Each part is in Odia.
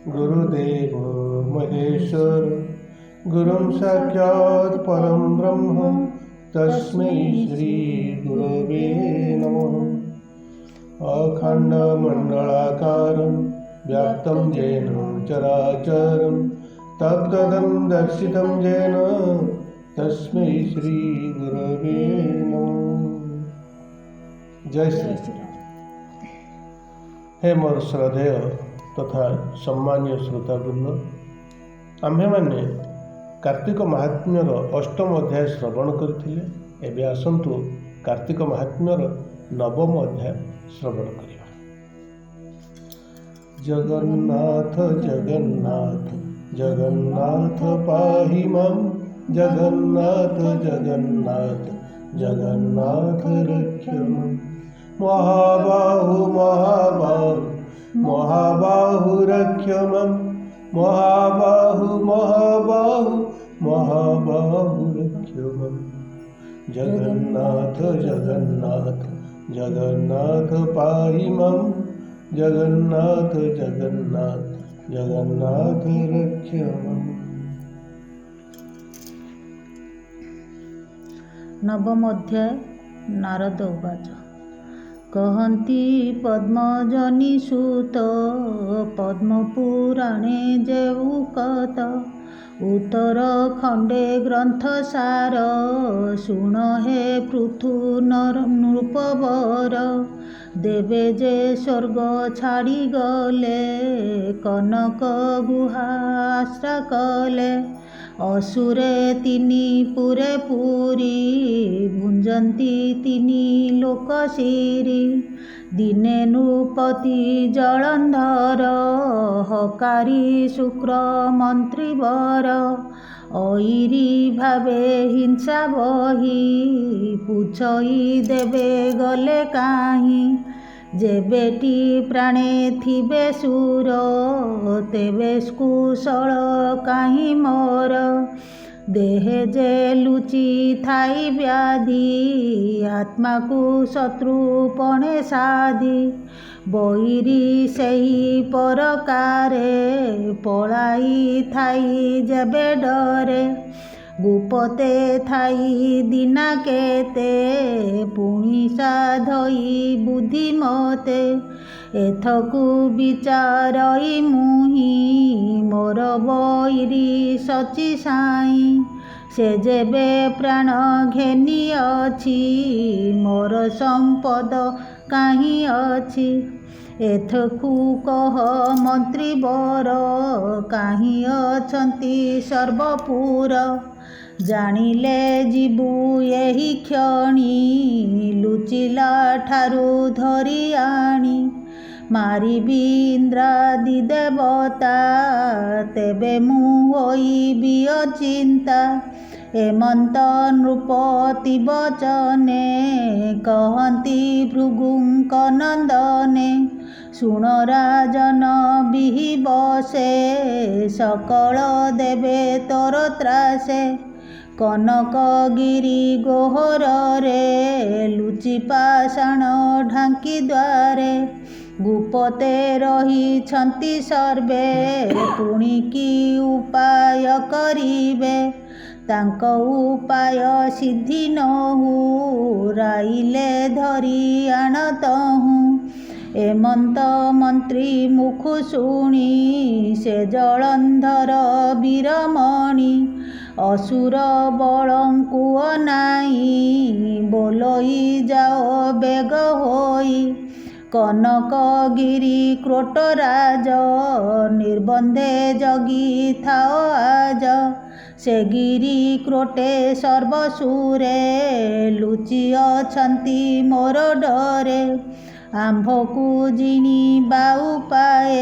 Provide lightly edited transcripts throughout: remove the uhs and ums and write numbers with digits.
गुरुदेव महेश्वर। गुरुं साक्षात् परं ब्रह्म तस्मै श्री गुरवे नमः। अखण्डमण्डलाकारं व्याप्तं येन चराचरं तत्पदं दर्शितं येन तस्मै श्री गुरवे नमः। ଜୟ ଶ୍ରୀ ହେ ମୋର ଶ୍ରଦ୍ଧେୟ ତଥା ସମ୍ମାନୀୟ ଶ୍ରୋତାବୃନ୍ଦ, ଆମ୍ଭେମାନେ କାର୍ତ୍ତିକ ମାହାତ୍ମ୍ୟର ଅଷ୍ଟମ ଅଧ୍ୟାୟ ଶ୍ରବଣ କରିଥିଲେ। ଏବେ ଆସନ୍ତୁ କାର୍ତ୍ତିକ ମାହାତ୍ମ୍ୟର ନବମ ଅଧ୍ୟାୟ ଶ୍ରବଣ କରିବା। ଜଗନ୍ନାଥ ଜଗନ୍ନାଥ ଜଗନ୍ନାଥ ପାହି ମାಂ, ଜଗନ୍ନାଥ ଜଗନ୍ନାଥ ଜଗନ୍ନାଥ ରକ୍ଷ ମାଂ। ମହାବାହୁ ମହାବାହୁ ମହାବାହୁ ରକ୍ଷ ମାଂ, ମହାବାହୁ ମହାବାହୁ ମହାବାହୁ ରକ୍ଷ ମାଂ। ଜଗନ୍ନାଥ ଜଗନ୍ନାଥ ଜଗନ୍ନାଥ ପାହି ମାଂ, ଜଗନ୍ନାଥ ଜଗନ୍ନାଥ ଜଗନ୍ନାଥ ରକ୍ଷ ମାଂ। ନବମ ଅଧ୍ୟାୟ। ନାରଦ ଉବାଚ। କହନ୍ତି ପଦ୍ମଜନି ସୁତ, ପଦ୍ମ ପୁରାଣେ ଯେଉଁ କତ, ଉତ୍ତର ଖଣ୍ଡେ ଗ୍ରନ୍ଥ ସାର, ଶୁଣ ହେ ପୃଥୁ ନର ନୃପବର। ଦେବେ ଯେ ସ୍ୱର୍ଗ ଛାଡ଼ି ଗଲେ, କନକ ଗୁହା ଆଶ୍ରା କଲେ। ଅସୁରେ ତିନି ପୁରେ ପୁରୀ, ଭୁଞ୍ଜନ୍ତି ତିନି ଲୋକ ଶିରୀ। ଦିନେ ନୃପତି ଜଳନ୍ଧର, ହକାରି ଶୁକ୍ର ମନ୍ତ୍ରୀବର। ଐରି ଭାବେ ହିଂସା ବହି, ପୁଛଇ ଦେବେ ଗଲେ କାହିଁ। ଯେବେଟି ପ୍ରାଣେ ଥିବେ ସୁର, ତେବେ କୁଶଳ କାହିଁ ମୋର। ଦେହେ ଯେ ଲୁଚି ଥାଇ ବ୍ୟାଧି, ଆତ୍ମାକୁ ଶତ୍ରୁ ପଣେ ସାଧି। ବୈରୀ ସେହି ପରକାରେ, ପଳାଇ ଥାଇ ଯେବେ ଡରେ। ଗୁପତେ ଥାଇ ଦିନା କେତେ, ପୁଣି ସାଧଇ ବୁଦ୍ଧିମତେ। ଏଥକୁ ବିଚାରଇ ମୁହିଁ, ମୋର ବୈରୀ ସଚି ସାଇଁ। ସେ ଯେବେ ପ୍ରାଣ ଘେନି ଅଛି, ମୋର ସମ୍ପଦ କାହିଁ ଅଛି। ଏଥକୁ କହ ମନ୍ତ୍ରୀବର, କାହିଁ ଅଛନ୍ତି ସର୍ବପୁର। ଜାଣିଲେ ଯିବୁ ଏହି କ୍ଷଣି, ଲୁଚିଲା ଠାରୁ ଧରି ଆଣି। ମାରିବି ଇନ୍ଦ୍ରାଦି ଦେବତା, ତେବେ ମୁଁ ହୋଇବି ଅଚିନ୍ତା। ଏମନ୍ତ ନୃପତି ବଚନେ, କହନ୍ତି ଭୃଗୁଙ୍କ ନନ୍ଦନେ। ଶୁଣ ରାଜନ ବିହିବସେ, ସକଳ ଦେବେ ତୋର ତ୍ରାସେ। କନକଗିରି ଗୋହରରେ, ଲୁଚି ପାଷାଣ ଢାଙ୍କି ଦ୍ୱାରେ। ଗୁପତେ ରହିଛନ୍ତି ସର୍ବେ, ପୁଣି କି ଉପାୟ କରିବେ। ତାଙ୍କ ଉପାୟ ସିଦ୍ଧି ନହୁ, ରାଇଲେ ଧରି ଆଣତହୁଁ। ଏମନ୍ତ ମନ୍ତ୍ରୀ ମୁଖୁ ଶୁଣି, ସେ ଜଳନ୍ଧର ବୀରମଣି। ଅସୁର ବଳଙ୍କୁ ଅନାଇ, ବୋଲଇ ଯାଅ ବେଗ ହୋଇ। କନକଗିରି କ୍ରୋଟରାଜ, ନିର୍ବନ୍ଧେ ଜଗି ଥାଅ ଆଜ। ସେ ଗିରି କ୍ରୋଟେ ସର୍ବସୁରେ, ଲୁଚି ଅଛନ୍ତି ମୋର ଡରେ। ଆମ୍ଭକୁ ଜିଣିବା ଉପାଏ,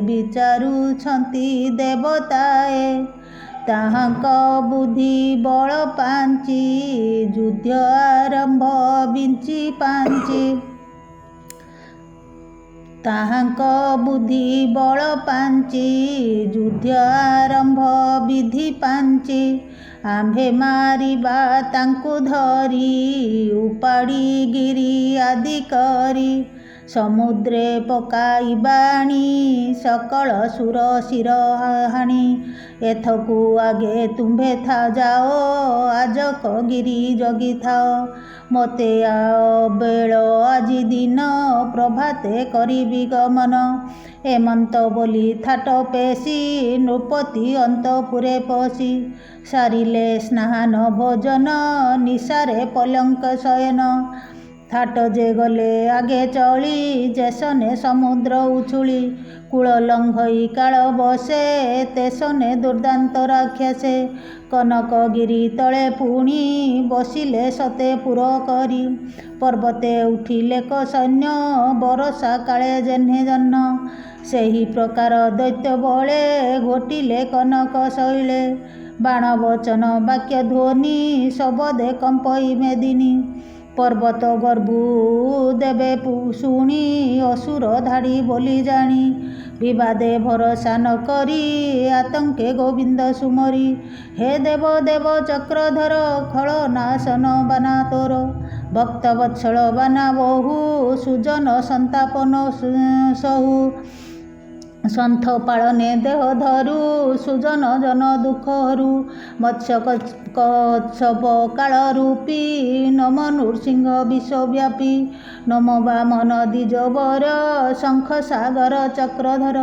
ବିଚାରୁଛନ୍ତି ଦେବତାଏ। ତାହାଙ୍କ ବୁଦ୍ଧି ବଳ ପାଞ୍ଚି, ଯୁଦ୍ଧ ଆରମ୍ଭ ବିଞ୍ଚି ପାଞ୍ଚି। ତାହାଙ୍କ ବୁଦ୍ଧି ବଳ ପାଞ୍ଚି, ଯୁଦ୍ଧ ଆରମ୍ଭ ବିଧି ପାଞ୍ଚି। ଆମ୍ଭେ ମାରିବା ତାଙ୍କୁ ଧରି, ଉପାଡ଼ି ଗିରି ଆଦି କରି। ସମୁଦ୍ରେ ପକାଇବାଣି ସକଳ ସୁର ଶିର ହାଣି। ଏଥକୁ ଆଗେ ତୁମ୍ଭେ ଯାଅ, ଆଜକ ଗିରି ଜଗିଥାଅ। ମୋତେ ଅବେଳ ଆଜି ଦିନ, ପ୍ରଭାତେ କରିବି ଗମନ। ଏମନ୍ତ ବୋଲି ଥାଟ ପେଶି ନୃପତି ଅନ୍ତଃପୁରେ ପଶି। ସାରିଲେ ସ୍ନାନ ଭୋଜନ, ନିଶାରେ ପଲଙ୍କ ଶୟନ। ଥାଟ ଯେ ଗଲେ ଆଗେ ଚଳି, ଯେସନେ ସମୁଦ୍ର ଉଛୁଳି। କୂଳ ଲଙ୍ଘଇ କାଳ ବସେ, ତେସନେ ଦୁର୍ଦ୍ଦାନ୍ତ ରାକ୍ଷସେ। କନକଗିରି ତଳେ ପୁଣି ବସିଲେ ଶତେ ପୁର କରି। ପର୍ବତେ ଉଠିଲେକ ସୈନ୍ୟ, ବରଷା କାଳେ ଯେହ୍ନେ ଜହ୍ନ। ସେହି ପ୍ରକାର ଦୈତ୍ୟ ବଳେ ଘୋଟିଲେ କନକ ଶୈଳେ। ବାଣ ବଚନ ବାକ୍ୟ ଧ୍ୱନି ଶବଦେ କମ୍ପଇ ମେଦିନୀ। ପର୍ବତ ଗର୍ଭୁ ଦେବେ ଶୁଣି, ଅସୁର ଧାଡ଼ି ବୋଲି ଜାଣି। ବିବାଦେ ଭରସା ନ କରି, ଆତଙ୍କେ ଗୋବିନ୍ଦ ସୁମରି। ହେ ଦେବ ଦେବ ଚକ୍ରଧର, ଖଳ ନାଶନ ବାନା ତୋର। ଭକ୍ତବତ୍ସଳ ବାନା ବହୁ, ସୁଜନ ସନ୍ତାପ ନ ସହୁ। ସନ୍ଥ ପାଳନେ ଦେହ ଧରୁ, ସୁଜନ ଜନ ଦୁଃଖ ହରୁ। ମତ୍ସ୍ୟ କଚ୍ଛପ କାଳ ରୂପୀ, ନମ ନୃସିଂହ ବିଶ୍ୱବ୍ୟାପୀ। ନମୋ ବାମନ ଦ୍ୱିଜବର, ଶଙ୍ଖ ସାଗର ଚକ୍ରଧର।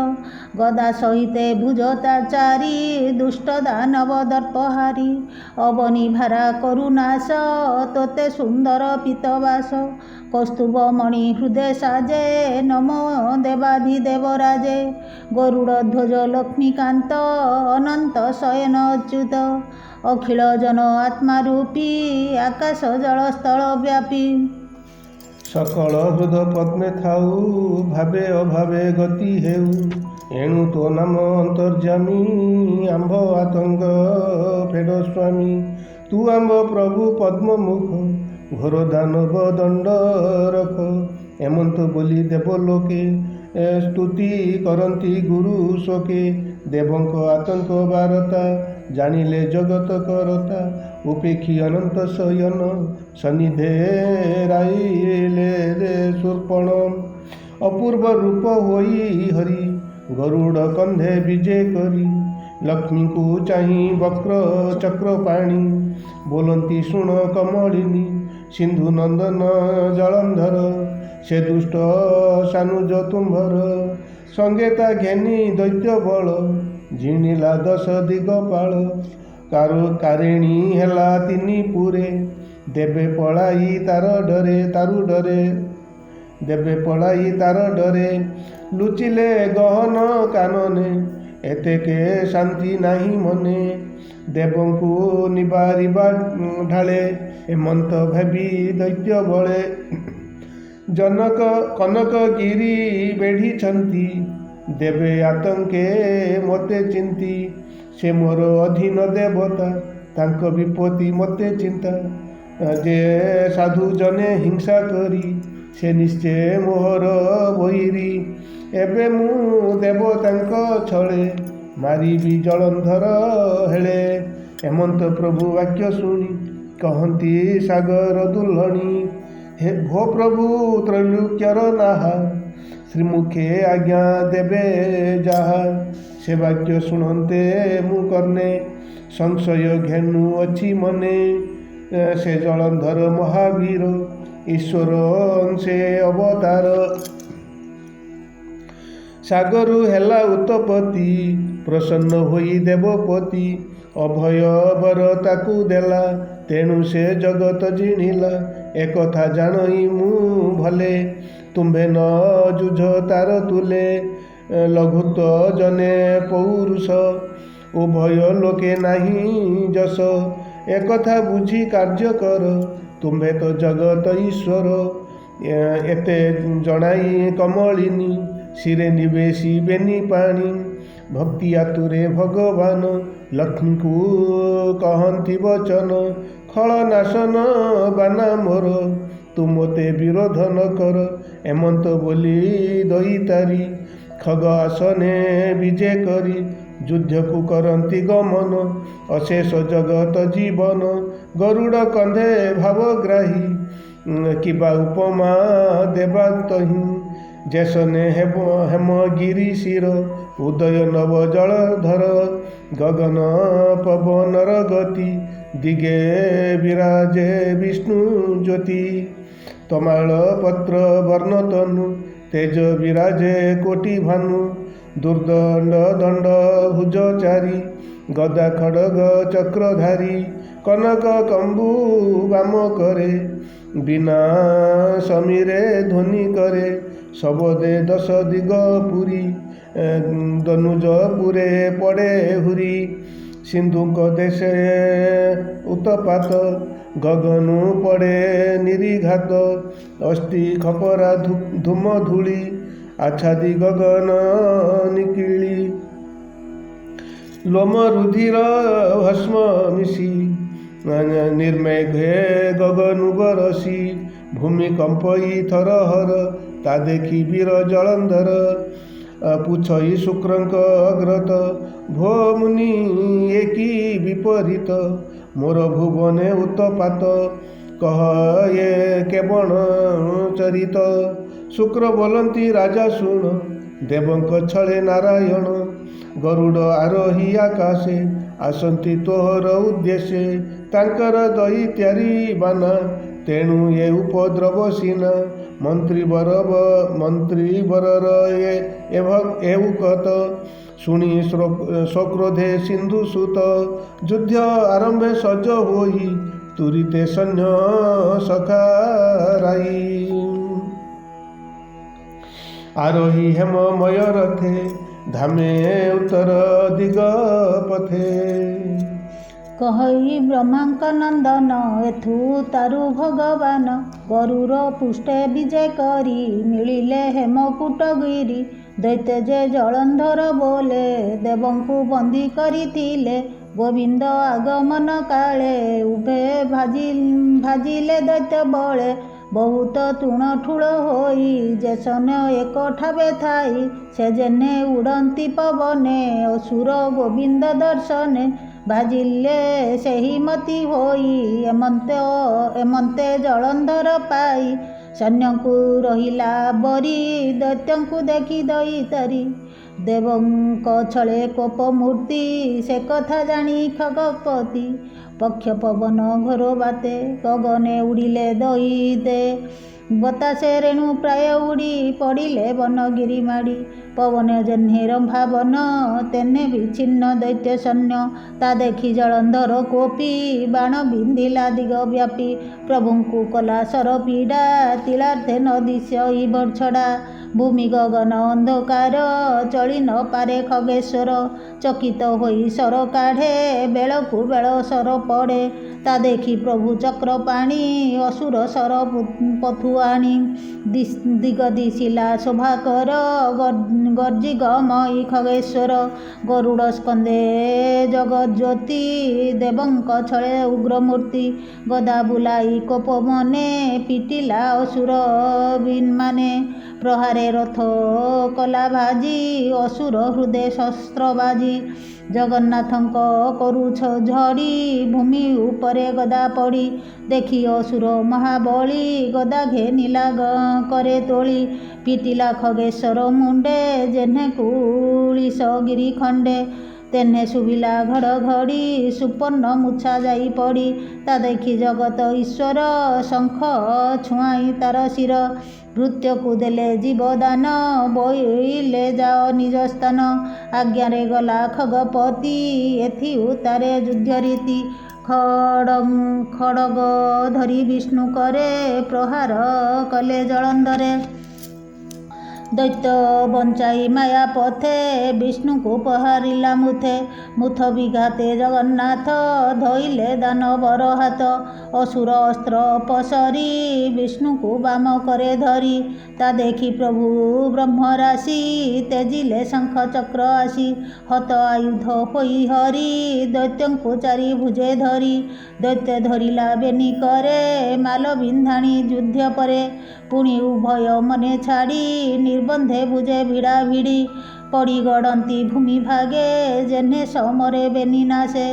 ଗଦା ସହିତେ ଭୁଜ ଚାରି, ଦୁଷ୍ଟ ଦାନବ ଦର୍ପହାରୀ। ଅବନୀ ଭାରା କରୁନାଶ, ତୋତେ ସୁନ୍ଦର ପୀତବାସ। କୌସ୍ତୁଭ ମଣି ହୃଦେ ସାଜେ, ନମୋ ଦେବାଧିଦେବ ରାଜେ। ଗରୁଡ଼ ଧ୍ୱଜ ଲକ୍ଷ୍ମୀକାନ୍ତ, ଅନନ୍ତ ଶୟନ ଅଚ୍ୟୁତ। ଅଖିଳ ଜନ ଆତ୍ମା ରୂପୀ, ଆକାଶ ଜଳ ସ୍ଥଳ ବ୍ୟାପୀ। ସକଳ ହୃଦ ପଦ୍ମେ ଥାଉ, ଭାବେ ଅଭାବେ ଗତି ହେଉ। ଏଣୁ ତୋ ନାମ ଅନ୍ତର୍ଯାମୀ, ଆମ୍ଭ ଆତଙ୍କ ଫେଡ଼ ସ୍ୱାମୀ। ତୁ ଆମ୍ଭ ପ୍ରଭୁ ପଦ୍ମମୁଖ, ଘୋର ଦାନବ ଦଣ୍ଡ ରଖ। ଏମନ୍ତ ବୋଲି ଦେବଲୋକେ ସ୍ତୁତି କରନ୍ତି ଗୁରୁ ଶୋକେ। ଦେବଙ୍କ ଆତଙ୍କ ବାରତା ଜାଣିଲେ ଜଗତ କରତା। ଉପେକ୍ଷି ଅନନ୍ତ ଶୟନ, ସନ୍ନିଧେ ରାଇଲେ ରେ ଶୂର୍ପଣ। ଅପୂର୍ବ ରୂପ ହୋଇ ହରି, ଗରୁଡ଼ କନ୍ଧେ ବିଜେ କରି। ଲକ୍ଷ୍ମୀଙ୍କୁ ଚାହିଁ ବକ୍ର ଚକ୍ରପାଣି ବୋଲନ୍ତି, ଶୁଣ କମଳିନୀ, ସିନ୍ଧୁ ନନ୍ଦନ ଜଳନ୍ଧର। ସେ ଦୁଷ୍ଟ ସାନୁଜ ତୁମ୍ଭର, ସଙ୍ଗେ ତା ଘେନି ଦୈତ୍ୟ ବଳ। ଜିଣିଲା ଦଶ ଦିଗପାଳ, କାରୁ କାରିଣୀ ହେଲା ତିନି ପୁରେ। ଦେବେ ପଳାଇ ତାର ଡରେ, ତାରୁ ଡରେ, ଦେବେ ପଳାଇ ତାର ଡରେ। ଲୁଚିଲେ ଗହନ କାନନେ, ଏତେକେ ଶାନ୍ତି ନାହିଁ ମନେ। ଦେବଙ୍କୁ ନିବାରିବା ଢାଳେ, ଏମନ୍ତ ଭାବି ଦୈତ୍ୟ ବଳେ। ଜନକ କନକଗିରି ବେଢ଼ିଛନ୍ତି, ଦେବେ ଆତଙ୍କେ ମୋତେ ଚିନ୍ତି। ସେ ମୋର ଅଧୀନ ଦେବତା, ତାଙ୍କ ବିପତ୍ତି ମୋତେ ଚିନ୍ତା। ଯେ ସାଧୁ ଜନେ ହିଂସା କରି, ସେ ନିଶ୍ଚୟ ମୋହର ବୈରୀ। ଏବେ ମୁଁ ଦେବତାଙ୍କ ଛଳେ, ମାରିବି ଜଳନ୍ଧର ହେଳେ। ଏମନ୍ତ ପ୍ରଭୁ ବାକ୍ୟ ଶୁଣି କହନ୍ତି ସାଗର ଦୁଲ୍ହଣୀ, ହେ ଭୋ ପ୍ରଭୁ ତ୍ରୈଲୋକ୍ୟର ନାହା, ଶ୍ରୀମୁଖେ ଆଜ୍ଞା ଦେବେ ଯାହା। ସେ ବାକ୍ୟ ଶୁଣନ୍ତେ ମୁଁ କର୍ଣ୍ଣେ, ସଂଶୟ ଘେନୁ ଅଛି ମନେ। ସେ ଜଳନ୍ଧର ମହାବୀର, ଈଶ୍ୱର ଅଂଶେ ଅବତାର। ସାଗରୁ ହେଲା ଉତ୍ପତ୍ତି, ପ୍ରସନ୍ନ ହୋଇ ଦେବପତି। ଅଭୟ ବର ତାକୁ ଦେଲା, ତେଣୁ ସେ ଜଗତ ଜିଣିଲା। ଏକଥା ଜାଣଇ ମୁଁ ଭଲେ, ତୁମ୍ଭେ ନ ଯୁଝ ତାର ତୁଲେ। ଲଘୁତ୍ୱ ଜନେ ପୌରୁଷ, ଉଭୟ ଲୋକେ ନାହିଁ ଯଶ। ଏକଥା ବୁଝି କାର୍ଯ୍ୟ କର, ତୁମ୍ଭେ ତ ଜଗତ ଈଶ୍ୱର। ଏତେ ଜଣାଇ କମଳିନୀ, ଶିରେ ନିବେଶି ବେନି ପାଣି। ଭକ୍ତି ଆତୁରେ ଭଗବାନ ଲକ୍ଷ୍ମୀଙ୍କୁ କହନ୍ତି ବଚନ, ଖଳ ନାଶନ ବାନା ମୋର, ତୁ ମୋତେ ବିରୋଧ ନ କର। ଏମନ୍ତ ବୋଲି ଦଇତାରି ଖଗ ଆସନେ ବିଜେ କରି। ଯୁଦ୍ଧକୁ କରନ୍ତି ଗମନ, ଅଶେଷ ଜଗତ ଜୀବନ। ଗରୁଡ଼ କନ୍ଧେ ଭାବଗ୍ରାହୀ, କିବା ଉପମା ଦେବା ତହିଁ। ଯେସନେ ହେବ ହେମଗିରି ଶିର, ଉଦୟ ନବ ଜଳଧର। ଗଗନ ପବନର ଗତି, ଦିଗେ ବିରାଜେ ବିଷ୍ଣୁ ଜ୍ୟୋତି। ତମାଳ ପତ୍ର ବର୍ଣ୍ଣ ତନୁ, ତେଜ ବିରାଜେ କୋଟି ଭାନୁ। ଦୁର୍ଦଣ୍ଡ ଦଣ୍ଡ ଭୁଜ ଚାରି, ଗଦା ଖଡ଼ଗ ଚକ୍ରଧାରୀ। କନକ କମ୍ବୁ ବାମ କରେ, ବୀଣା ସମୀରେ ଧ୍ୱନି କରେ। ଶବଦେ ଦଶ ଦିଗ ପୁରୀ, ଦନୁଜ ପୁରେ ପଡ଼େ ହୁରି। ସିନ୍ଧୁଙ୍କ ଦେଶେ ଉତ୍ପାତ, ଗଗନୁ ପଡ଼େ ନିରିଘାତ। ଅସ୍ଥି ଖପରା ଧୂମ ଧୂଳି, ଆଚ୍ଛାଦି ଗଗନ ନିକିଳି। ଲୋମ ରୁଧିର ଭସ୍ମ ମିଶି, ନିର୍ମେଘେ ଗଗନୁ ବରସି। ଭୂମି କମ୍ପଇ ଥରହର, ତା ଦେଖି ବୀର ଜଳନ୍ଧର ପୁଛଇ ଶୁକ୍ରଙ୍କ ଅଗ୍ରତ, ଭୋ ମୁନି ଏ କି ବିପରୀତ? ମୋର ଭୁବନେ ଉତ୍ପାତ, କହ ଏ କେବଣ ଚରିତ? ଶୁକ୍ର ବୋଲନ୍ତି ରାଜା ଶୁଣ, ଦେବଙ୍କ ଛଳେ ନାରାୟଣ ଗରୁଡ଼ ଆରୋହି ଆକାଶେ ଆସନ୍ତି ତୋହର ଉଦ୍ଦେଶ୍ୟେ। ତାଙ୍କର ଦଇତ୍ୟାରି ବାନା, ତେଣୁ ଏ ଉପଦ୍ରବ ସିନା। ମନ୍ତ୍ରୀବରର ଏ ଉକତ ଶୁଣି ସକ୍ରୋଧେ ସିନ୍ଧୁ ସୁତ ଯୁଦ୍ଧ ଆରମ୍ଭେ ସଜ ହୋଇ ତୁରିତେ ସୈନ୍ୟ ସଖାରାଇ। ଆରୋହି ହେମମୟ ରଥେ, ଧାମେ ଉତ୍ତର ଦିଗ ପଥେ। କହଇ ବ୍ରହ୍ମାଙ୍କ ନନ୍ଦନ, ଏଥୁ ତାରୁ ଭଗବାନ ଗରୁର ପୃଷ୍ଠେ ବିଜେ କରି ମିଳିଲେ ହେମକୂଟଗିରି। ଦୈତ୍ୟ ଯେ ଜଳନ୍ଧର ବୋଲେ, ଦେବଙ୍କୁ ବନ୍ଦୀ କରିଥିଲେ। ଗୋବିନ୍ଦ ଆଗମନ କାଳେ ଉଭେ ଭାଜିଲେ ଦୈତ୍ୟ ବଳେ। ବହୁତ ତୃଣ ଠୁଳ ହୋଇ ଯେସନ ଏକ ଠାବେ ଥାଇ, ସେ ଯେହ୍ନେ ଉଡ଼ନ୍ତି ପବନେ ଅସୁର ଗୋବିନ୍ଦ ଦର୍ଶନେ ଭାଜିଲେ ସେହି ମତି ହୋଇ। ଏମନ୍ତେ ଜଳନ୍ଧର ପାଇ ସୈନ୍ୟଙ୍କୁ ରହିଲା ବରି, ଦୈତ୍ୟଙ୍କୁ ଦେଖି ଦଇତାରି। ଦେବଙ୍କ ଛଳେ କୋପମୂର୍ତ୍ତି, ସେ କଥା ଜାଣି ଖଗପତି। ପକ୍ଷ ପବନ ଘୋର ବାତେ, ଗଗନେ ଉଡ଼ିଲେ ଦଇତେ। ବତାସେ ରେଣୁ ପ୍ରାୟ ଉଡ଼ି ପଡ଼ିଲେ ବନଗିରି ମାଡ଼ି। ପବନ ଯେହ୍ନେ ରମ୍ଭାବନ, ତେହ୍ନେ ବିଚ୍ଛିନ୍ନ ଦୈତ୍ୟ ସୈନ୍ୟ। ତା ଦେଖି ଜଳନ୍ଧର କୋପି, ବାଣ ବିନ୍ଧିଲା ଦିଗ ବ୍ୟାପୀ। ପ୍ରଭୁଙ୍କୁ କଲା ଶର ପୀଡ଼ା, ତିଳାର୍ଧେ ନ ଦିଶଇ ଛଡ଼ା। ଭୂମି ଗଗନ ଅନ୍ଧକାର, ଚଳି ନ ପାରେ ଖଗେଶ୍ୱର। ଚକିତ ହୋଇ ଶର କାଢ଼େ, ବେଳକୁ ବେଳ ଶର ପଡ଼େ। ତା ଦେଖି ପ୍ରଭୁ ଚକ୍ରପାଣି, ଅସୁର ଶର ପଥୁ ଆଣି। ଦିଗ ଦିଶିଲା ଶୋଭାକର, ଗର୍ଜି ଗମଇ ଖଗେଶ୍ୱର। ଗରୁଡ଼ ସ୍କନ୍ଧେ ଜଗଜ୍ୟୋତି, ଦେବଙ୍କ ଛଳେ ଉଗ୍ରମୂର୍ତ୍ତି। ଗଦା ବୁଲାଇ କୋପ ମନେ, ପିଟିଲା ଅସୁର ବିମାନେ। ପ୍ରହାରେ ରଥ କଲା ଭାଜି, ଅସୁର ହୃଦେ ଶସ୍ତ୍ର ବାଜି। ଜଗନ୍ନାଥଙ୍କ କରୁଛ ଝଡ଼ି, ଭୂମି ଉପରେ ଗଦା ପଡ଼ି। ଦେଖି ଅସୁର ମହାବଳୀ, ଗଦା ଘେନିଲା କରେ ତୋଳି। ପିଟିଲା ଖଗେଶ୍ୱର ମୁଣ୍ଡେ, ଯେହ୍ନେ କୁଳିଶ ଗିରି ଖଣ୍ଡେ। ତେହ୍ନେ ଶୁଭିଲା ଘଡ଼ଘଡ଼ି, ସୁପର୍ଣ୍ଣ ମୂର୍ଚ୍ଛା ଯାଇ ପଡ଼ି। ତା ଦେଖି ଜଗତ ଈଶ୍ୱର, ଶଙ୍ଖ ଛୁଆଁଇ ତାର ଶିର। ଭୃତ୍ୟକୁ ଦେଲେ ଜୀବଦାନ, ବୋଇଲେ ଯାଅ ନିଜ ସ୍ଥାନ। ଆଜ୍ଞାରେ ଗଲା ଖଗପତି, ଏଥି ଉତ୍ତାରେ ଯୁଦ୍ଧ ରୀତି। ଖଡ଼ଗ ଧରି ବିଷ୍ଣୁ କରେ ପ୍ରହାର କଲେ ଜଳନ୍ଧରେ। ଦୈତ୍ୟ ବଞ୍ଚାଇ ମାୟା ପଥେ, ବିଷ୍ଣୁଙ୍କୁ ପ୍ରହାରିଲା ମୁଥେ। ମୁଥ ବିଘାତେ ଜଗନ୍ନାଥ, ଧଇଲେ ଦାନବର ହାତ। ଅସୁର ଅସ୍ତ୍ର ଅପସରି, ବିଷ୍ଣୁଙ୍କୁ ବାମ କରେ ଧରି। ତା ଦେଖି ପ୍ରଭୁ ବ୍ରହ୍ମରାଶି, ତେଜିଲେ ଶଙ୍ଖ ଚକ୍ର ଆସି। ହତ ଆୟୁଧ ହୋଇ ହରି, ଦୈତ୍ୟଙ୍କୁ ଚାରି ଭୁଜେ ଧରି। ଦୈତ୍ୟ ଧରିଲା ବେନି କରେ, ମାଲ ବିନ୍ଧାଣି ଯୁଦ୍ଧ ପରେ। ପୁଣି ଉଭୟ ମନେ ଛାଡ଼ି, ନିର୍ବନ୍ଧେ ଭୁଜେ ଭିଡ଼ା ଭିଡ଼ି। ପଡ଼ି ଗଡ଼ନ୍ତି ଭୂମି ଭାଗେ, ଯେହ୍ନେ ସମରେ ବେନି ନାଶେ।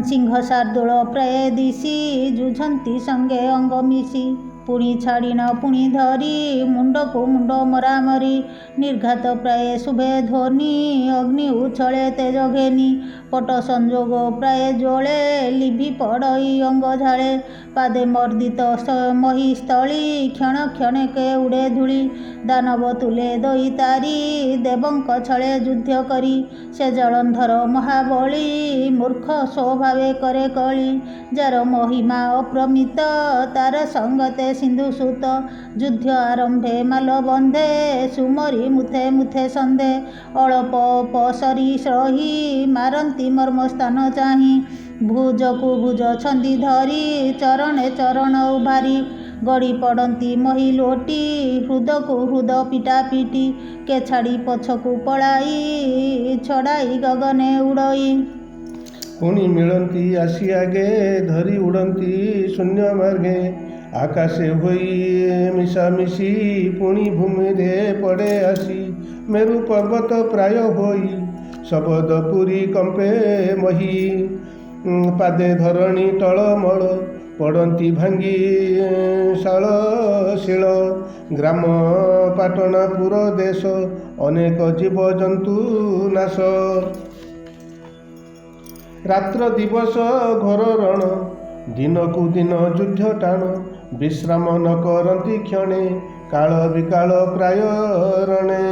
ସିଂହ ଶାର୍ଦୁଳ ପ୍ରାୟ ଦିଶି, ଯୁଝନ୍ତି ସଙ୍ଗେ ଅଙ୍ଗ ମିଶି। ପୁଣି ଛାଡ଼ିଣ ପୁଣି ଧରି, ମୁଣ୍ଡକୁ ମୁଣ୍ଡ ମରାମରି। ନିର୍ଘାତ ପ୍ରାୟେ ଶୁଭେ ଧ୍ୱନି, ଅଗ୍ନି ଉଛଳେ ତେଜ ଘେନି। ପଟ ସଂଯୋଗ ପ୍ରାୟେ ଜ୍ୱଳେ, ଲିଭି ପଡ଼ଇ ଅଙ୍ଗ ଝାଳେ। ପାଦେ ମର୍ଦିତ ମହୀସ୍ଥଳୀ, କ୍ଷଣ କ୍ଷଣକେ ଉଡ଼େ ଧୂଳି। ଦାନବ ତୁଲେ ଦଇତାରି, ଦେବଙ୍କ ଛଳେ ଯୁଦ୍ଧ କରି। ସେ ଜଳନ୍ଧର ମହାବଳୀ, ମୂର୍ଖ ସ୍ୱଭାବେ କରେ କଳି। ଯାର ମହିମା ଅପ୍ରମିତ, ତାର ସଙ୍ଗତେ ସିନ୍ଧୁସୁତ। ଯୁଦ୍ଧ ଆରମ୍ଭେ ମାଲବନ୍ଧେ, ସୁମରି ମୁଥେ ମୁଥେ ସନ୍ଧେ। ଅଳପ ପସରି ରହି, ମାରନ୍ତି ମର୍ମସ୍ଥାନ ଚାହିଁ। ଭୁଜକୁ ଭୁଜ ଛନ୍ଦି ଧରି, ଚରଣେ ଚରଣ ଉଭାରି। ଗଡ଼ି ପଡ଼ନ୍ତି ମହୀ ଲୋଟି, ହୃଦକୁ ହୃଦ ପିଟାପିଟି। କେ ଛାଡ଼ି ପଛକୁ ପଳାଇ, ଛଡ଼ାଇ ଗଗନେ ଉଡ଼ଇ। ପୁଣି ମିଳନ୍ତି ଆସି ଆଗେ, ଧରି ଉଡ଼ନ୍ତି ଶୂନ୍ୟ ମାର୍ଗେ। ଆକାଶେ ହୋଇ ମିଶାମିଶି, ପୁଣି ଭୂମିରେ ପଡ଼େ ଆସି। ମେରୁ ପର୍ବତ ପ୍ରାୟ ହୋଇ, ଶବଦ ପୁରୀ କମ୍ପେ ମହୀ। ପାଦେ ଧରଣୀ ଟଳମଳ, ପଡ଼ନ୍ତି ଭାଙ୍ଗି ଶାଳ ଶିଳ। ଗ୍ରାମ ପାଟଣା ପୁର ଦେଶ, ଅନେକ ଜୀବଜନ୍ତୁ ନାଶ। ରାତ୍ର ଦିବସ ଘୋର ରଣ, ଦିନକୁ ଦିନ ଯୁଦ୍ଧ ଟାଣ। ବିଶ୍ରାମ ନ କରନ୍ତି କ୍ଷଣେ, କାଳ ବିକାଳ ପ୍ରାୟ ରଣେ।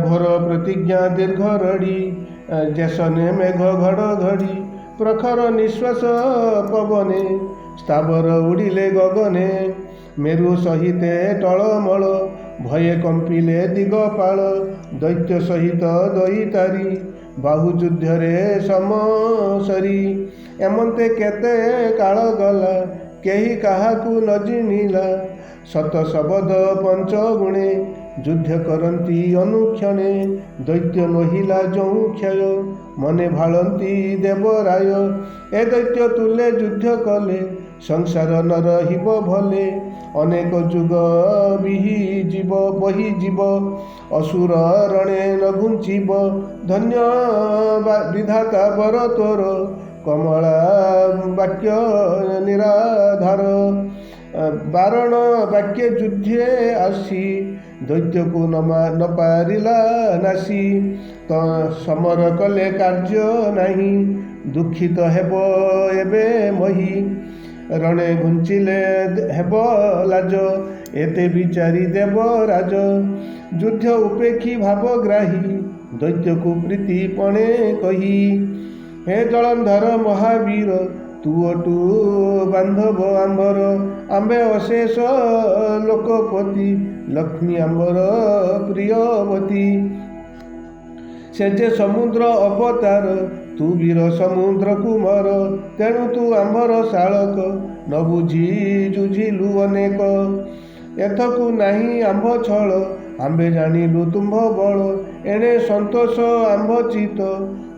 ଘୋର ପ୍ରତିଜ୍ଞା ଦୀର୍ଘ ରଡ଼ି, ଯେସନେ ମେଘ ଘଡ଼ଘଡ଼ି। ପ୍ରଖର ନିଶ୍ୱାସ ପବନେ, ସ୍ଥାବର ଉଡ଼ିଲେ ଗଗନେ। ମେରୁ ସହିତେ ଟଳମଳ, ଭୟେ କମ୍ପିଲେ ଦିଗପାଳ। ଦୈତ୍ୟ ସହିତ ଦଇତାରି, ବାହୁ ଯୁଦ୍ଧରେ ସମସରି। ଏମନ୍ତେ କେତେ କାଳ ଗଲା, କେହି କାହାକୁ ନ ଜିଣିଲା। ଶତ ଶବଦ ପଞ୍ଚଗୁଣେ, ଯୁଦ୍ଧ କରନ୍ତି ଅନୁକ୍ଷଣେ। ଦୈତ୍ୟ ନୋହିଲା ଯହୁଁ କ୍ଷୟ, ମନେ ଭାଳନ୍ତି ଦେବରାୟ। ଏ ଦୈତ୍ୟ ତୁଲେ ଯୁଦ୍ଧ କଲେ, ସଂସାର ନ ରହିବ ଭଲେ। ଅନେକ ଯୁଗ ବିହିଯିବ ବହିଯିବ, ଅସୁର ରଣେ ନ ଘୁଞ୍ଚିବ। ଧନ୍ୟ ବିଧାତା ବର ତୋର, କମଳା ବାକ୍ୟ ନିରାଧାର। ବାରଣ ବାକ୍ୟେ ଯୁଦ୍ଧେ ଆସି, ଦୈତ୍ୟକୁ ନ ପାରିଲା ନାସି। ତ ସମର କଲେ କାର୍ଯ୍ୟ ନାହିଁ, ଦୁଃଖିତ ହେବ ଏବେ ମହୀ। ରଣେ ଘୁଞ୍ଚିଲେ ହେବ ଲାଜ, ଏତେ ବିଚାରି ଦେବରାଜ। ଯୁଦ୍ଧ ଉପେକ୍ଷି ଭାବଗ୍ରାହୀ, ଦୈତ୍ୟକୁ ପ୍ରୀତି ପଣେ କହି। ହେ ଜଳନ୍ଧର ମହାବୀର, ତୁ ଅଟୁ ବାନ୍ଧବ ଆମ୍ଭର। ଆମ୍ଭେ ଅଶେଷ ଲୋକପତି, ଲକ୍ଷ୍ମୀ ଆମ୍ଭର ପ୍ରିୟବତୀ। ସେ ଯେ ସମୁଦ୍ର ଅବତାର, ତୁ ବୀର ସମୁଦ୍ର କୁମର। ତେଣୁ ତୁ ଆମ୍ଭର ଶାଳକ, ନ ବୁଝି ଯୁଝିଲୁ ଅନେକ। ଏଥକୁ ନାହିଁ ଆମ୍ଭ ଛଳ, ଆମ୍ଭେ ଜାଣିଲୁ ତୁମ୍ଭ ବଳ। ଏଣେ ସନ୍ତୋଷ ଆମ୍ଭ ଚିତ୍ତ,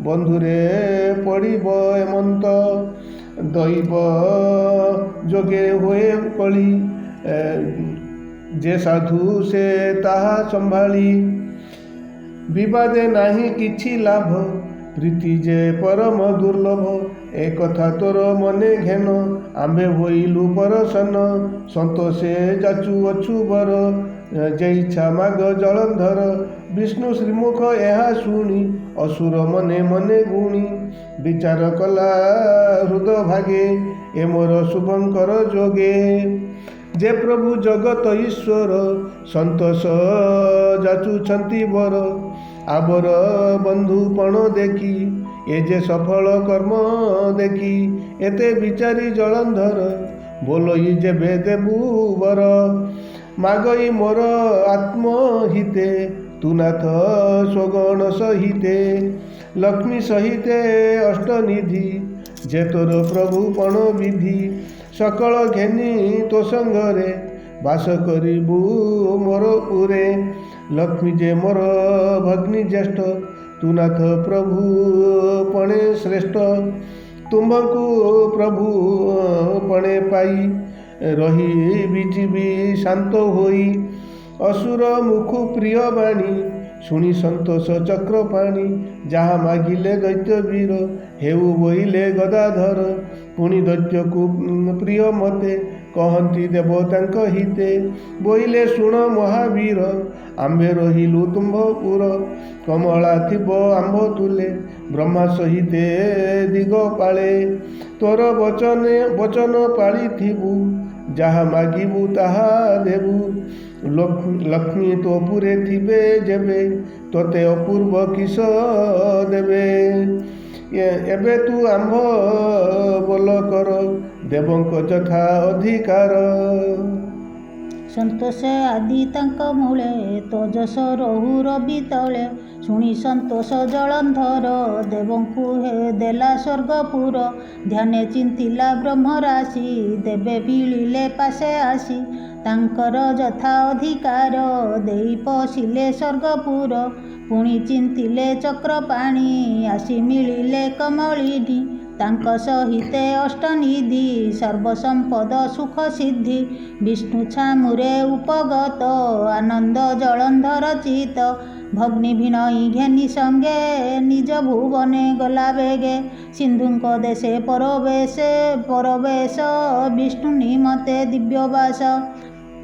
ବନ୍ଧୁରେ ପଡ଼ିବ ଏମନ୍ତ। ଦୈବ ଯୋଗେ ହୁଏ କଳି, ଯେ ସାଧୁ ସେ ତାହା ସମ୍ଭାଳି। ବିବାଦେ ନାହିଁ କିଛି ଲାଭ, ପ୍ରୀତି ଯେ ପରମ ଦୁର୍ଲଭ। ଏ କଥା ତୋର ମନେ ଘେନ, ଆମ୍ଭେ ହୋଇଲୁ ପରସନ। ସନ୍ତୋଷେ ଯାଚୁ ଅଛୁ ବର, ଯେ ଇଚ୍ଛା ମାଗ ଜଳନ୍ଧର। ବିଷ୍ଣୁ ଶ୍ରୀମୁଖ ଏହା ଶୁଣି, ଅସୁର ମନେ ମନେ ଗୁଣି। ବିଚାର କଲା ହୃଦ ଭାଗେ, ଏ ମୋର ଶୁଭଙ୍କର ଯୋଗେ। ଯେ ପ୍ରଭୁ ଜଗତ ଈଶ୍ୱର, ସନ୍ତୋଷ ଯାଚୁଛନ୍ତି ବର। ଆବର ବନ୍ଧୁପଣ ଦେଖି, ଏ ଯେ ସଫଳ କର୍ମ ଦେଖି। ଏତେ ବିଚାରି ଜଳନ୍ଧର, ବୋଲଇ ଯେବେ ଦେବୁ ବର। ମାଗଇ ମୋର ଆତ୍ମହିତେ, ତୁ ନାଥ ସ୍ୱଗଣ ସହିତେ। ଲକ୍ଷ୍ମୀ ସହିତେ ଅଷ୍ଟନିଧି, ଯେ ତୋର ପ୍ରଭୁ ପଣ ବିଧି। ସକଳ ଘେନି ତୋ ସଙ୍ଗରେ, ବାସ କରିବୁ ମୋର ପୁରେ। ଲକ୍ଷ୍ମୀ ଯେ ମୋର ଭଗ୍ନୀ ଜ୍ୟେଷ୍ଠ, ତୁ ନାଥ ପ୍ରଭୁ ପଣେ ଶ୍ରେଷ୍ଠ। ତୁମ୍ଭକୁ ପ୍ରଭୁ ପଣେ ପାଇ, ରହିବି ଯିବି ଶାନ୍ତ ହୋଇ। ଅସୁର ମୁଖୁ ପ୍ରିୟ ବାଣୀ, ଶୁଣି ସନ୍ତୋଷ ଚକ୍ରପାଣି। ଯାହା ମାଗିଲେ ଦୈତ୍ୟ ବୀର, ହେଉ ବୋଇଲେ ଗଦାଧର। ପୁଣି ଦୈତ୍ୟକୁ ପ୍ରିୟ ମତେ କହନ୍ତି ଦେବତାଙ୍କ ହିତେ। ବୋଇଲେ ଶୁଣ ମହାବୀର, ଆମ୍ଭେ ରହିଲୁ ତୁମ୍ଭ ପୁର। କମଳା ଥିବ ଆମ୍ଭ ତୁଲେ, ବ୍ରହ୍ମା ସହିତେ ଦିଗପାଳେ। ତୋର ବଚନ ପାଳିଥିବୁ, ଯାହା ମାଗିବୁ ତାହା ଦେବୁ। ଲକ୍ଷ୍ମୀ ତୋ ପୁରେ ଥିବେ ଯେବେ, ତୋତେ ଅପୂର୍ବ କିସ ଦେବେ। ଏବେ ତୁ ଆମ୍ଭ ବୋଲ କର, ଦେବଙ୍କ ଯଥା ଅଧିକାର। ସନ୍ତୋଷ ଆଦି ତାଙ୍କ ମୂଳେ, ତୋ ଯଶ ରହୁ ରବି ତଳେ। ଶୁଣି ସନ୍ତୋଷ ଜଳନ୍ଧର, ଦେବଙ୍କୁ ହେ ଦେଲା ସ୍ୱର୍ଗପୁର। ଧ୍ୟାନେ ଚିନ୍ତିଲା ବ୍ରହ୍ମରାଶି, ଦେବେ ମିଳିଲେ ପାଶେ ଆସି। ତାଙ୍କର ଯଥା ଅଧିକାର, ଦେଇ ପଶିଲେ ସ୍ୱର୍ଗପୁର। ପୁଣି ଚିନ୍ତିଲେ ଚକ୍ରପାଣି, ଆସି ମିଳିଲେ କମଳିନୀ। ତାଙ୍କ ସହିତେ ଅଷ୍ଟନିଧି, ସର୍ବସମ୍ପଦ ସୁଖ ସିଦ୍ଧି। ବିଷ୍ଣୁ ଛାମୁରେ ଉପଗତ, ଆନନ୍ଦ ଜଳନ୍ଧର ଚିତ୍ତ। ଭଗ୍ନୀ ଭିଣୋଇ ଘେନି ସଙ୍ଗେ, ନିଜ ଭୁବନେ ଗଲା ବେଗେ। ସିନ୍ଧୁଙ୍କ ଦେଶେ ପରବେଶ, ବିଷ୍ଣୁ ନିମନ୍ତେ ଦିବ୍ୟବାସ।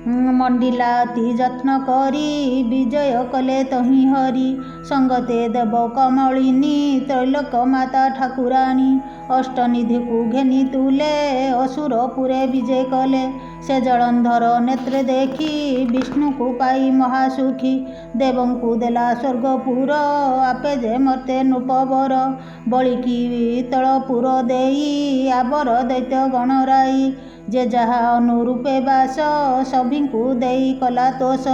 ମଣ୍ଡିଲା ଅତି ଯତ୍ନ କରି, ବିଜୟ କଲେ ତହିଁ ହରି। ସଙ୍ଗତେ ଦେବ କମଳିନୀ, ତ୍ରୈଲୋକ୍ୟ ମାତା ଠାକୁରାଣୀ। ଅଷ୍ଟନିଧିକୁ ଘେନି ତୁଲେ, ଅସୁରପୁରେ ବିଜେ କଲେ। ସେ ଜଳନ୍ଧର ନେତ୍ରେ ଦେଖି, ବିଷ୍ଣୁକୁ ପାଇ ମହାସୁଖୀ। ଦେବଙ୍କୁ ଦେଲା ସ୍ୱର୍ଗପୁର, ଆପେ ଯେ ମର୍ତ୍ତ୍ୟେ ନୃପବର। ବଳିକି ତଳପୁର ଦେଇ, ଆବର ଦୈତ୍ୟ ଗଣରାଇ। ଯେ ଯାହା ଅନୁରୂପେ ବାସ, ସଭିଙ୍କୁ ଦେଇ କଲା ତୋଷ।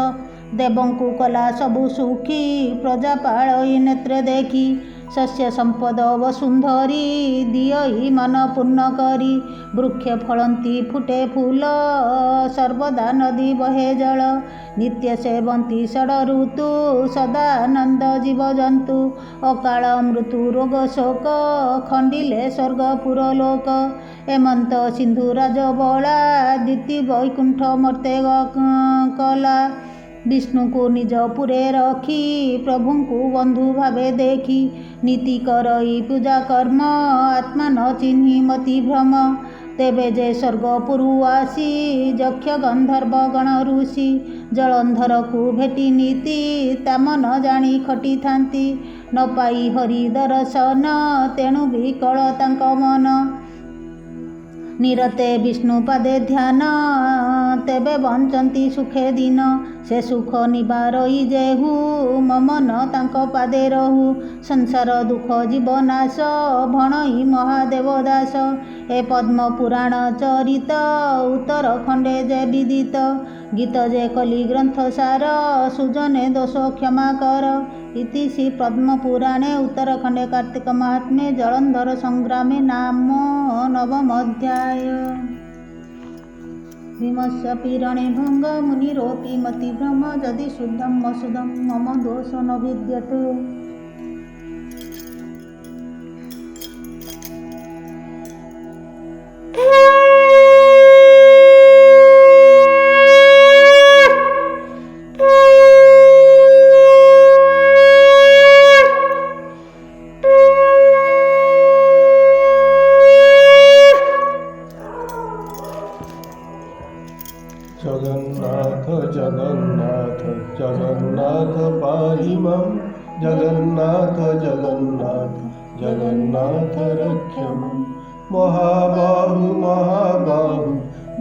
ଦେବଙ୍କୁ କଲା ସବୁ ସୁଖୀ, ପ୍ରଜା ପାଳଇ ନେତ୍ରେ ଦେଖି। ଶସ୍ୟ ସମ୍ପଦ ବସୁନ୍ଧରୀ, ଦିଅଇ ମନ ପୂର୍ଣ୍ଣ କରି। ବୃକ୍ଷ ଫଳନ୍ତି ଫୁଟେ ଫୁଲ, ସର୍ବଦା ନଦୀ ବହେ ଜଳ। ନିତ୍ୟ ସେବନ୍ତି ଷଡ଼ ଋତୁ, ସଦା ଆନନ୍ଦ ଜୀବଜନ୍ତୁ। ଅକାଳ ମୃତ୍ୟୁ ରୋଗ ଶୋକ, ଖଣ୍ଡିଲେ ସ୍ୱର୍ଗପୁର ଲୋକ। ଏମନ୍ତ ସିନ୍ଧୁ ରାଜବଳା, ଦ୍ୱିତୀ ବୈକୁଣ୍ଠ ମର୍ତ୍ତ୍ୟେ କଲା। ବିଷ୍ଣୁକୁ ନିଜ ପୁରେ ରଖି, ପ୍ରଭୁଙ୍କୁ ବନ୍ଧୁ ଭାବେ ଦେଖି। ନୀତି କରଇ ପୂଜା କର୍ମ, ଆତ୍ମା ନ ଚିହ୍ନି ମତି ଭ୍ରମ। ତେବେ ଯେ ସ୍ୱର୍ଗପୁରୁ ଆସି, ଯକ୍ଷ ଗନ୍ଧର୍ବ ଗଣ ଋଷି। ଜଳନ୍ଧରକୁ ଭେଟି ନୀତି, ତା ମନ ଜାଣି ଖଟିଥାନ୍ତି। ନ ପାଇ ହରି ଦରଶନ, ତେଣୁ ବିକଳ ତାଙ୍କ ମନ। ନିରତେ ବିଷ୍ଣୁ ପାଦେ ଧ୍ୟାନ, ତେବେ ବଞ୍ଚନ୍ତି ସୁଖେ ଦିନ। ସେ ସୁଖ ନିବାରଇ ଯେହୁ, ମନ ତାଙ୍କ ପାଦେ ରହୁ। ସଂସାର ଦୁଃଖ ଜୀବନାଶ, ଭଣଇ ମହାଦେବ ଦାସ। ଏ ପଦ୍ମ ପୁରାଣ ଚରିତ, ଉତ୍ତର ଖଣ୍ଡେ ଯେ ବିଦିତ। ଗୀତ ଯେ କଲି ଗ୍ରନ୍ଥ ସାର, ସୁଜନେ ଦୋଷ କ୍ଷମା କର। ଇତି ଶ୍ରୀ ପଦ୍ମପୁରାଣେ ଉତ୍ତରଖଣ୍ଡେ କାର୍ତ୍ତିକ ମାହାତ୍ମ୍ୟେ ଜଳନ୍ଧର ସଂଗ୍ରାମେ ନାମ ନବମ ଅଧ୍ୟାୟ। ଭୀମସ୍ୟ ପୀରଣେ ଭଙ୍ଗ, ମୁନିରୋପି ମତିଭ୍ରମ। ଯଦି ଶୁଦ୍ଧಂ ଅଶୁଦ୍ଧಂ ମମ ଦୋଷ ନ ବିଦ୍ୟତେ। ଜଗନ୍ନାଥ ଜଗନ୍ନାଥ ଜଗନ୍ନାଥ ପାହି ମାଁ, ଜଗନ୍ନାଥ ଜଗନ୍ନାଥ ଜଗନ୍ନାଥ ରକ୍ଷ ମାଁ। ମହାବାହୁ ମହାବାହୁ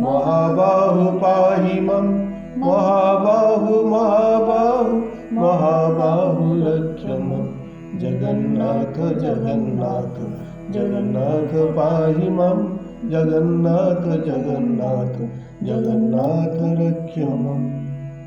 ମହାବାହୁ ପାହି ମାଁ, ମହାବାହୁ ମହାବାହୁ ମହାବାହୁ ରକ୍ଷ ମାଁ। ଜଗନ୍ନାଥ ଜଗନ୍ନାଥ ଜଗନ୍ନାଥ ପାହି ମାଁ, ଜଗନ୍ନାଥ ଜଗନ୍ନାଥ ଜଗନ୍ନାଥ ରକ୍ଷ ମାଁ।